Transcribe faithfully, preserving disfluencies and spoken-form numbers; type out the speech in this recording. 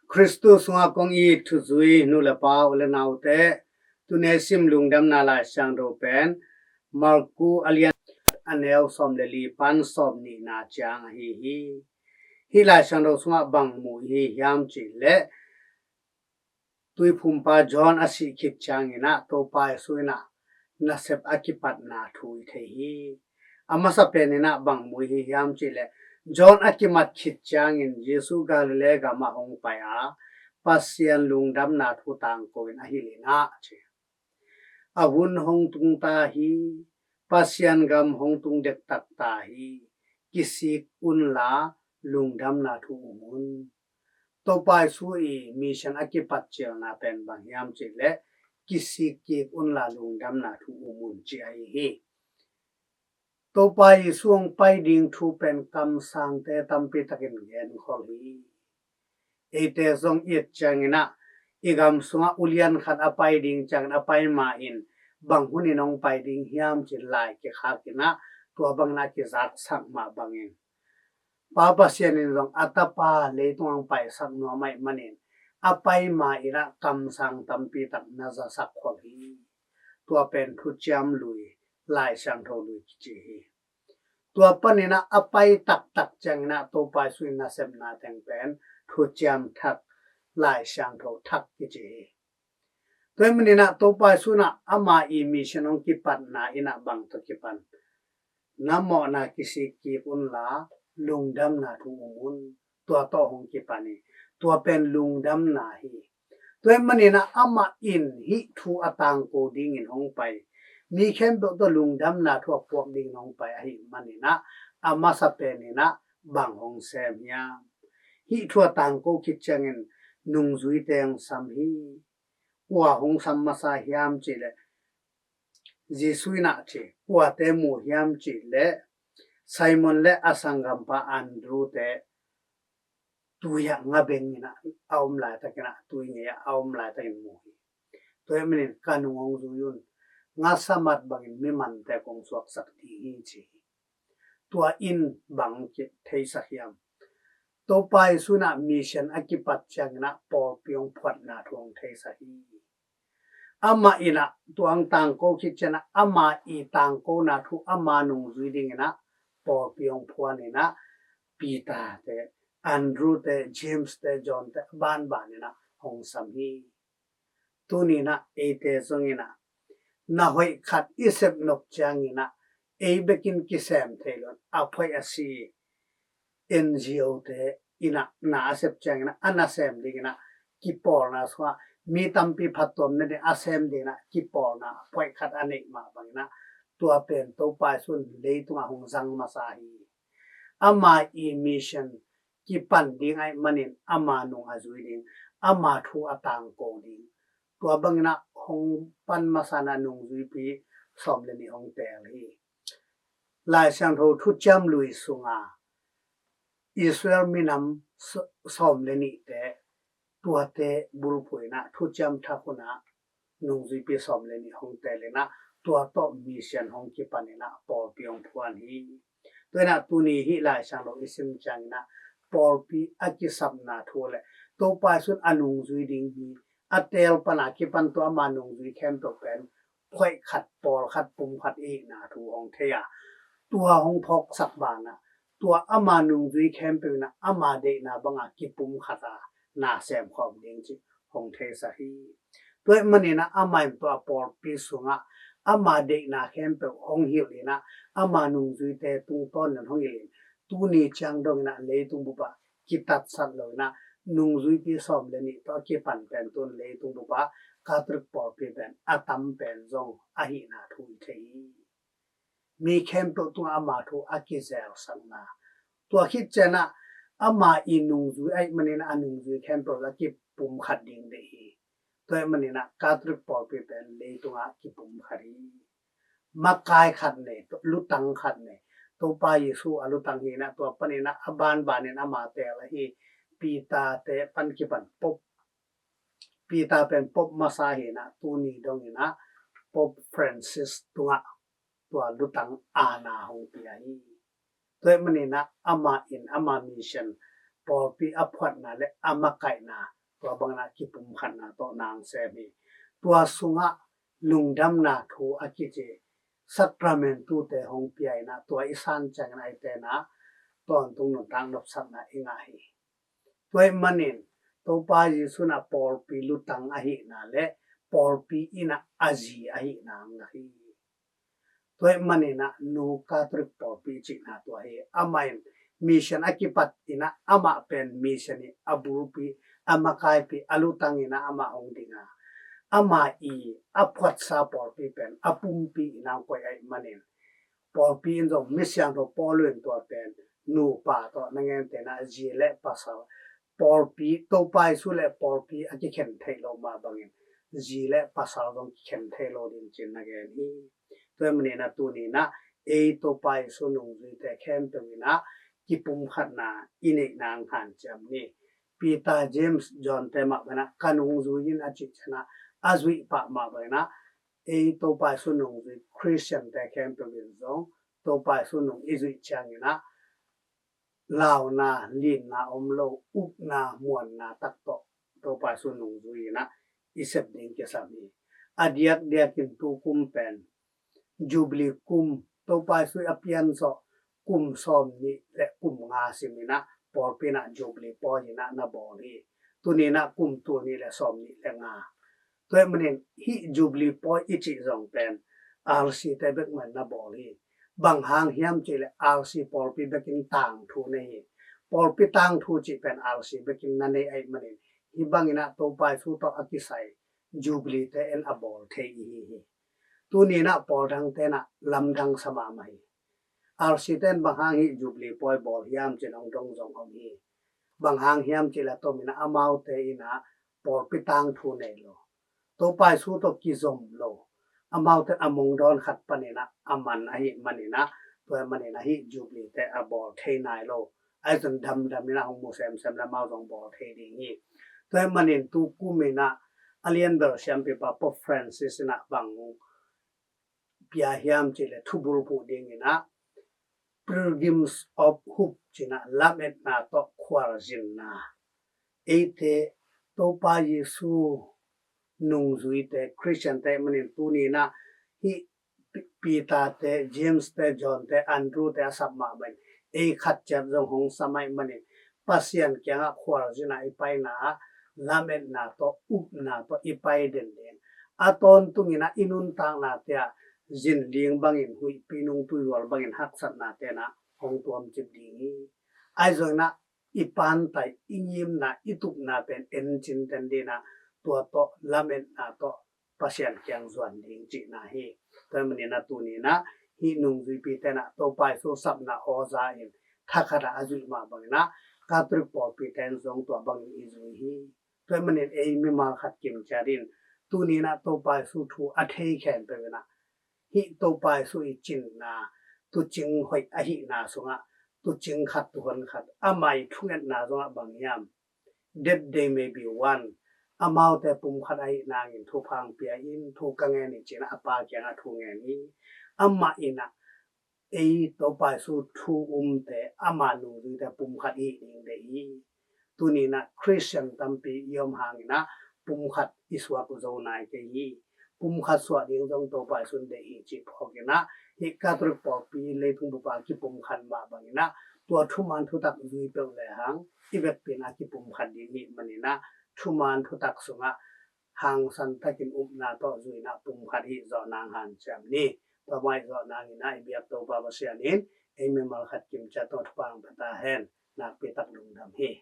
Khristu sungah kong it thuzui nu le pa, u le naute, tuni i sim Lungdamna Laisiangtho pen Marku a lian a neu sawm le li pan sawm nihna ciang ahi hi. Hih Laisiangtho sungah bang mu i hi hiam cih leh, Tuiphumpa John a sih khit ciangin ah Topa Jesu in ah nasep a kipatna thu i thei hi. A masa penin ah bang mu i hi hiam cih leh, John a kimat khit ciangin Jesu Galilee gamah hong pai a, Pasian lungdamna thu tangko in a hilh in ah, ci. A hun hong tung ta hi. Pasian gam hong tung dektak ta hi. Kisik unla lungdamna thu um un. Topa Jesu i mission a kipat cilna pen bang hiam cih leh, kisik kik unla lungdamna thu um un, ci ahi hi. Topa Jesu hong pai ding thu pen kamsangte tampi takin genkhol hi. Eite zong i et ciangin ah, i gam sungah ulian khat a pai ding ciangin a pai ma in, bang hunin hong pai ding hiam cih lai kikhak in ah, tua bangin a kizaksak mah bangin, Pa Pasian in zong a Tapa leitung hong paisak nuam ahih manin, a pai ma in ah kamsang tampi tak na zasak khol hi. Tua pen Thuciam Lui, Laisiangtho Lui kici hi. Tua panin ah a pai taktak ciangin ah Topa Jesu in nasepna teng pen Thuciam Thak, Laisiangtho Thak kici hi. Tua ahih manin ah Topa Jesu in ah ama i mission hong kipatna in ah bang tawh kipan? Na mawhna kisik kik unla, lungdamna thu um un. Tua tawh hong kipan hi. Tua pen lungdamna hi. Tua ahih manin ah amah in hih thu a tangko dingin hong pai, mi khempeuh tawh lungdamna thu a puak dingin hong pai ahih manin ah, a masa penin ah bang hong sem hiam? Hih thu a tangko khit ciangin nungzuite hong sam hi. Kua hong sam masa hiam cih leh, Jesu in ah, ci, kuate mu hiam cih leh, Simon le a sanggampa Andrew te tui ah nga beng in ah a om laitakin ah, tui ngei ah a om laitakin mu hi. Tua ahih manin ka nung hong zui un, nga samat bangin mi mante kong suaksak ding hi, ci hi. Tua in bang theisak hiam? Topa Jesu in ah mission a kipat ciangin ah pawlpi hong phuatna thu hong theisak hi. Amah in ah tua hong tangko khit ciangin ah ama i tangkona thu ama nungzui dingin ah pawlpi hong phuan in ah Peter te, Andrew te, James te, John te, a banban in ah hong sam hi. Tuni in ah eite zongin ah na hoih khat i sep nop ciangin ah ei bekin kisem thei lo in, a phoih a si N G O te in ah na a sep ciangin ah a nasem dingin ah kipawlna sungah mi tampi phattuamna ding a sem dingin ah kipawlna phoih khat a neih mah bangin ah, tua pen Topa Jesu in leitungah hong zang masa hi. Ama i mission kipan ding ahih manin ama nung a zui ding, ama thu a tangko ding. Tua bangin ah hong pan masa in ah nungzuipi sawm le nih hong teel hi. Laisiangtho Thuciam Lui sunga Israel minam s-, sawm le nihte, tuate bulphuh in ah Thuciam Thak hun ah nungzuipi sawm le nih hong teel in ah, tua tawh mission hong kipan in ah pawlpi hong phuan hi. Tua in ah tuni hih Laisiangtho i sim ciangin ah pawlpi a kisapna thu le Topa Jesu in a nungzui ding hi, a teel pan a kipan tua ama nungzui khempeuh pen phoih khat, pawl khat, pum khat i hihna thu hong thei a, tua hong phawksak banah tua ama nungzui khempeuh in ah ama deihna banga kipum khat a na sem khawm ding cih hong theisak hi. Tua ahih manin ah amah in tua pawlpi sungah ama deihna khempeuh hong hilh in ah, ama nungzuite tungtawn in hong hilh in, tuni ciang dongin ah leitung bup ah kitatsat lo in ah, nungzuipi sawm le nih tawh a kipan pen tun leitung bup ah Catholic pawlpi pen a tam pen zong ahihna thu i thei hi. Mi khempeuh tungah ama thu a kizelsakna. Tua khit ciangin ah ama i nungzui ahih manin a nungzui khempeuh a kipum khat ding deih hi. Tua ahih manin ah Catholic pawlpi pen leitungah kipum khat hi. Makai khat nei, lutang khat nei. Topa Jesu a lutang hi in ah, tua panin ah a banbanin ama teel ahi Peter te pan kipan Pope, Peter pen Pope masa hi in ah, tuni dongin ah Pope Francis tungah tua lutang aana hong pia hi. Tua ahih manin ah amah in ama mission, pawlpi a phuatna le a makaihna Tua bangin ah kipumkhatna tawh nang sem hi. Tua sungah lungdamna thu a kici sakramentute hong pia in ah tua i san ciangin ah eite in ah tawntung nuntak nopsakna i ngah hi. Tua ahih manin Topa Jesu in ah pawlpi lutang ahihna le pawlpi in ah a zi ahihna ngah hi. Tua ahih manin ah Nu Catholic pawlpi i cihna tua hi. Amah in mission a kipat in ah amah pen mission i a bulpi a makaipi a lutang in ah amah hong ding a, amah i a phuatsa pawlpi pen a pumpi in ah hong koih ahih manin pawlpi in zong misiangtho Paul in tua pen nupa tawh na gente in ah zi le pasal, pawlpi, Topa Jesu le pawlpi a kikhen theih lo mah bangin zi le pasal zong kikhen thei lo ding ci-in na gen hi. Tua ahih manin ah tuni in ah ei Topa Jesu nungzuite khempeuh in ah kipumkhatna i neih nang hanciam ni. Peter, James, John te mah bangin ah ka nungzui in a cih ciangin ah a zuih pah mah bangin ah ei Topa Jesu nungzui Christian te khempeuh in zong Topa Jesu nung i zuih ciangin ah launa, linna om lo, upna, muanna tak tawh Topa Jesu nungzui in ah i sep ding kisam hi. A diakdiakin tu kum pen Jubilee kum, Topa Jesu i a piansawh kum sawm nih le kum nga sim in ah pawlpi in ah Jubilee pawi in ah na bawl hi. Tuni in ah kum tul nih le sawm nih le nga. Tua ahih manin hih Jubilee pawi i cih zong pen R C te bek mah in na bawl hi. Bang hang hiam cih leh R C pawlpi bekin tangthu nei hi. Pawlpi tangthu cih pen R C bekin na nei ahih manin hih bangin ah Topa Jesu tawh a kisai Jubilee te in a bawl thei i hi hi. Tuni in ah pawl dangte in ah lamdang sa mahmah hi. R C te in bang hang hih Jubilee pawi bawl hiam cih in hong dong zong om hi. Bang hang hiam cih leh tom in ah amaute in ah pawlpi tangthu nei lo, Topa Jesu tawh kizom lo, amaute in a mong dawn khat panin ah a man ahih manin ah tua ahih manin ah hih Jubilee te a bawl thei nai lo. Ahi zongin damdam in ah hong mu semsem le amau zong bawl thei ding hi. Tua ahih manin tu kum in ah a lianbel siampipa Pope Francis in ah bang pia hiam cih leh thubulphuh ding in ah Pilgrims of Hope ci-in ah lametna tawh khualzinna. Eite Topa Jesu nungzuite Christian te manin tuni in ah hih Peter te, James te, John te, Andrew te a sap mah bangin ei khat ciat zong hong sam ahih manin Pasian kiangah khualzin ah i paina ah lametna tawh upna tawh i pai den ding. A tawntung in ah i nuntaknate ah zinling bangin, huihpi nungtui hual bangin haksatnate in ah hong tuamcip ding hi. Ahi zongin ah i pantai, i ngimna, i tupna pen en cinten ding in ah tua tawh lametna tawh Pasian kiang zuan ding cihna hi. Tua ahih manin ah tuni in ah hih nungzuipite in ah Topa Jesu sapna aw za in thakhat ah a zuih mah bangin ah Catholic pawlpite in zong tua bangin i zui hi. Tua ahih manin ei mimal khat kim ciat in tuni in ah Topa Jesu thu a thei khempeuh in ah hih Topa Jesu i cinna, tuucing hoih ahihna sungah tuucing khat, tuuhon khat, amah i thungetna zongah bang hiam, that they may be one, amaute pumkhat ahih nangin thupha pia in, thu ka ngen hi ci-in a Pa kiangah thu ngen hi. Amah in ah ei Topa Jesu thu umte, ama nungzuite pumkhat i hih ding deih hi. Tuni in ah Christian tampi i om hangin ah pumkhat i suak zo nai kei hi. Pumkhat suah ding zong Topa Jesu in deih hi cih phawk in ah hih Catholic pawlpi leitung bup ah kipumkhat mah bangin ah tua thuman thutak zui peuh lehang i vekpi in ah kipumkhat ding hi. Manin ah thuman thutak sungah hangsan takin upna tawh zui in ah pumkhat hih zawh nang hanciam ni. Tua mah hih zawh nangin ah i biak Topa Pasian in ei mimal khat kim ciat tawh thupha pia ta hen. Nakpi tak lungdam hi.